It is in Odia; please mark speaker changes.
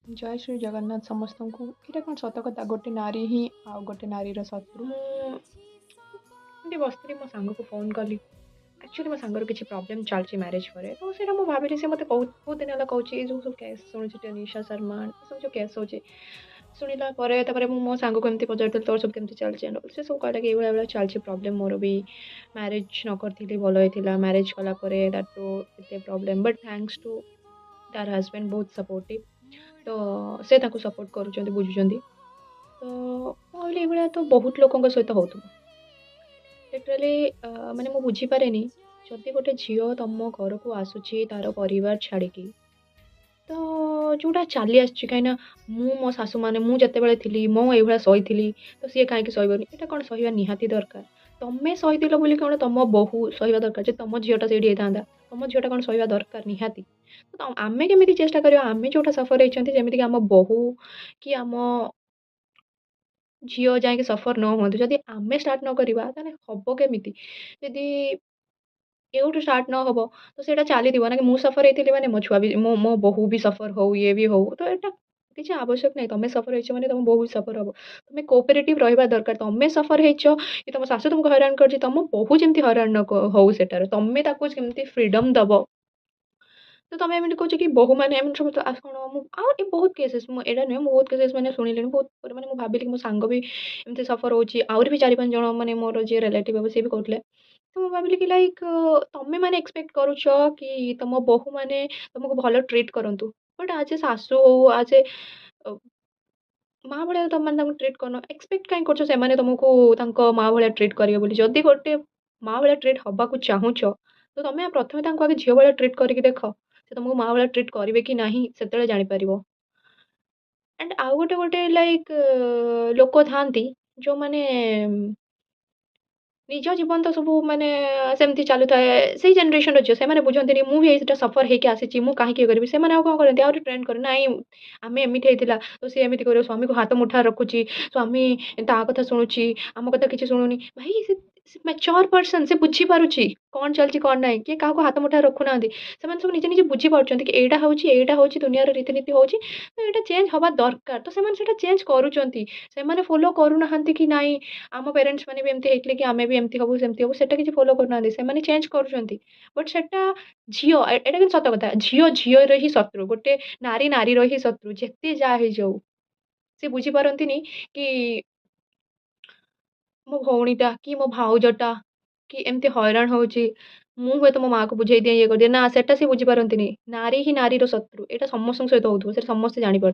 Speaker 1: ଜୟ ଶ୍ରୀ ଜଗନ୍ନାଥ ସମସ୍ତଙ୍କୁ। ଏଇଟା କ'ଣ ସତ କଥା, ଗୋଟେ ନାରୀ ହିଁ ଆଉ ଗୋଟେ ନାରୀର ଶତ୍ରୁ? ମୁଁ ଏମିତି ବସିଥିଲି, ମୋ ସାଙ୍ଗକୁ ଫୋନ୍ କଲି। ଆକ୍ଚୁଆଲି ମୋ ସାଙ୍ଗର କିଛି ପ୍ରୋବ୍ଲେମ୍ ଚାଲିଛି ମ୍ୟାରେଜ୍ ପରେ। ତ ସେଇଟା ମୁଁ ଭାବିଲି, ସେ ମୋତେ ବହୁତ ବହୁତ ଦିନ ହେଲା କହୁଛି। ଏ ଯେଉଁ ସବୁ କେସ୍ ଶୁଣୁଛି, ନିଶା ଶର୍ମା, ଏସବୁ ଯେଉଁ କେସ୍ ହେଉଛି, ଶୁଣିଲା ପରେ ତାପରେ ମୁଁ ମୋ ସାଙ୍ଗକୁ ଏମିତି ପଚାରିଥିଲି, ତୋର ସବୁ କେମିତି ଚାଲିଛି? ସେ ସବୁ କହିଲା କି ଏଇଭଳିଆ ଏଇଭଳିଆ ଚାଲିଛି ପ୍ରୋବ୍ଲେମ୍ ମୋର ବି, ମ୍ୟାରେଜ୍ ନ କରିଥିଲି ଭଲ ହେଇଥିଲା, ମ୍ୟାରେଜ୍ କଲା ପରେ ତାଠୁ ଏତେ ପ୍ରୋବ୍ଲେମ୍। ବଟ୍ thanks two ତାର ହଜବେଣ୍ଡ ବହୁତ ସପୋର୍ଟିଭ୍, ତ ସେ ତାକୁ ସପୋର୍ଟ କରୁଛନ୍ତି, ବୁଝୁଛନ୍ତି। ତ ମୁଁ ଭାବିଲି ଏଇଭଳିଆ ତ ବହୁତ ଲୋକଙ୍କ ସହିତ ହେଉଥିବ। ଲିଟରାଲି ମାନେ ମୁଁ ବୁଝିପାରେନି, ଯଦି ଗୋଟେ ଝିଅ ତୁମ ଘରକୁ ଆସୁଛି ତା'ର ପରିବାର ଛାଡ଼ିକି, ତ ଯେଉଁଟା ଚାଲି ଆସିଛି, କାହିଁକିନା ମୁଁ ମୋ ଶାଶୁମାନେ, ମୁଁ ଯେତେବେଳେ ଥିଲି, ମୁଁ ଏଇଭଳିଆ ସହିଥିଲି, ତ ସିଏ କାହିଁକି ସହିବନି? ଏଇଟା କ'ଣ ସହିବା ନିହାତି ଦରକାର? ତମେ ସହିଥିଲ ବୋଲି କ'ଣ ତମ ବୋହୂ ସହିବା ଦରକାର? ଯେ ତମ ଝିଅଟା ସେଇଠି ହେଇଥାନ୍ତା, ତମ ଝିଅଟା କ'ଣ ସହିବା ଦରକାର ନିହାତି? ତ ଆମେ କେମିତି ଚେଷ୍ଟା କରିବା, ଆମେ ଯେଉଁଟା ସଫର୍ ହେଇଛନ୍ତି, ଯେମିତିକି ଆମ ବୋହୂ କି ଆମ ଝିଅ ଯାଇକି ସଫର୍ ନ ହୁଅନ୍ତୁ। ଯଦି ଆମେ ଷ୍ଟାର୍ଟ ନ କରିବା, ତାହେଲେ ହେବ କେମିତି? ଯଦି ଏଉଠୁ ଷ୍ଟାର୍ଟ ନ ହେବ, ତ ସେଇଟା ଚାଲିଥିବ ନା କି ମୁଁ ସଫର୍ ହେଇଥିଲି ମାନେ ମୋ ଛୁଆ ବି, ମୋ ବୋହୂ ବି ସଫର୍ ହଉ, ଇଏ ବି ହଉ। ତ ଏଇଟା କିଛି ଆବଶ୍ୟକ ନାହିଁ। ତମେ ସଫର୍ ହେଇଛ ମାନେ ତମ ବୋହୂ ବି ସଫର୍ ହବ। ତମେ କୋଅପରେଟିଭ୍ ରହିବା ଦରକାର। ତମେ ସଫର୍ ହେଇଛ କି ତମ ଶାଶୁ ତମକୁ ହଇରାଣ କରିଛି, ତମ ବୋହୂ ଯେମିତି ହଇରାଣ ନ ହଉ, ସେଟାରେ ତମେ ତାକୁ କେମିତି ଫ୍ରିଡ଼ମ୍ ଦେବ। ତ ତମେ ଏମିତି କହୁଛ କି ବୋହୂମାନେ ଏମିତି ସବୁ କ'ଣ? ମୁଁ ଆଉ ଏ ବହୁତ କେସେସ୍, ମୁଁ ଏଇଟା ନୁହେଁ, ମୁଁ ବହୁତ କେସେସ୍ ମାନେ ଶୁଣିଲିଣି ବହୁତ ପରେ। ମାନେ ମୁଁ ଭାବିଲି କି ମୋ ସାଙ୍ଗ ବି ଏମିତି ସଫର୍ ହେଉଛି, ଆହୁରି ବି ଚାରି ପାଞ୍ଚ ଜଣ, ମାନେ ମୋର ଯିଏ ରିଲେଟିଭ୍ ହେବ, ସିଏ ବି କହୁଥିଲେ। ତ ମୁଁ ଭାବିଲି କି ଲାଇକ୍ ତମେ ମାନେ ଏକ୍ସପେକ୍ଟ କରୁଛ କି ତମ ବୋହୂମାନେ ତମକୁ ଭଲ ଟ୍ରିଟ୍ କରନ୍ତୁ, ବଟ୍ ଆଜ୍ ଏ ଶାଶୁ ହଉ, ଆଜ୍ ଏ ମା ଭଳିଆ ତମେମାନେ ତାଙ୍କୁ ଟ୍ରିଟ୍ କରୁନ। ଏକ୍ସପେକ୍ଟ କାହିଁ କରୁଛ ସେମାନେ ତମକୁ ତାଙ୍କ ମା ଭଳିଆ ଟ୍ରିଟ୍ କରିବେ ବୋଲି? ଯଦି ଗୋଟେ ମା ଭଳିଆ ଟ୍ରିଟ୍ ହେବାକୁ ଚାହୁଁଛ, ତ ତମେ ପ୍ରଥମେ ତାଙ୍କୁ ଆଗେ ଝିଅ ଭଳିଆ ଟ୍ରିଟ୍ କରିକି ଦେଖ, ସେ ତମକୁ ମା ଭଳିଆ ଟ୍ରିଟ୍ କରିବେ କି ନାହିଁ ସେତେବେଳେ ଜାଣିପାରିବ। ଆଣ୍ଡ ଆଉ ଗୋଟେ ଲାଇକ୍ ଲୋକ ଥାଆନ୍ତି, ଯେଉଁମାନେ ନିଜ ଜୀବନ ତ ସବୁ ମାନେ ସେମିତି ଚାଲୁଥାଏ। ସେଇ ଜେନେରେସନ୍ର ଝିଅ, ସେମାନେ ବୁଝନ୍ତିନି, ମୁଁ ବି ଏଇଟା ସଫର୍ ହେଇକି ଆସିଛି, ମୁଁ କାହିଁକି ଇଏ କରିବି? ସେମାନେ ଆଉ କ'ଣ କରନ୍ତି? ଆହୁରି ଟ୍ରେଣ୍ଡ କରନ୍ତି, ନାଇଁ ଆମେ ଏମିତି ହେଇଥିଲା ତ ସିଏ ଏମିତି କରିବ, ସ୍ୱାମୀକୁ ହାତ ମୁଠା ରଖୁଛି, ସ୍ୱାମୀ ତା କଥା ଶୁଣୁଛି, ଆମ କଥା କିଛି ଶୁଣୁନି। ଭାଇ, ସେ ମ୍ୟାଚର୍ ପର୍ସନ୍, ସେ ବୁଝିପାରୁଛି କ'ଣ ଚାଲିଛି କ'ଣ ନାହିଁ। କିଏ କାହାକୁ ହାତ ମୁଠା ରଖୁନାହାନ୍ତି। ସେମାନେ ସବୁ ନିଜେ ନିଜେ ବୁଝିପାରୁଛନ୍ତି କି ଏଇଟା ହେଉଛି ଦୁନିଆର ରୀତିନୀତି ହେଉଛି, ତ ଏଇଟା ଚେଞ୍ଜ ହେବା ଦରକାର। ତ ସେମାନେ ସେଇଟା ଚେଞ୍ଜ କରୁଛନ୍ତି। ସେମାନେ ଫଲୋ କରୁନାହାନ୍ତି କି ନାଇଁ ଆମ ପ୍ୟାରେଣ୍ଟସ୍ ମାନେ ବି ଏମିତି ହେଇଥିଲେ କି ଆମେ ବି ଏମିତି ହବୁ, ସେମିତି ହବୁ, ସେଟା କିଛି ଫଲୋ କରୁନାହାନ୍ତି। ସେମାନେ ଚେଞ୍ଜ କରୁଛନ୍ତି। ବଟ୍ ସେଟା ଝିଅ, ଏଇଟା କିନ୍ତୁ ସତ କଥା, ଝିଅ ଝିଅର ହିଁ ଶତ୍ରୁ। ଗୋଟେ ନାରୀ ନାରୀର ହିଁ ଶତ୍ରୁ, ଯେତେ ଯାହା ହେଇଯାଉ। ସେ ବୁଝିପାରନ୍ତିନି କି ମୋ ଭଉଣୀଟା କି ମୋ ଭାଉଜଟା କି ଏମିତି ହଇରାଣ ହେଉଛି, ମୁଁ ହୁଏତ ମୋ ମାଆକୁ ବୁଝେଇ ଦିଏ, ଇଏ କରିଦିଏ। ନା, ସେଟା ସେ ବୁଝିପାରନ୍ତିନି। ନାରୀ ହିଁ ନାରୀର ଶତ୍ରୁ। ଏଇଟା ସମସ୍ତଙ୍କ ସହିତ ହେଉଥିବ, ସେଟା ସମସ୍ତେ ଜାଣିପାରୁଥିବେ।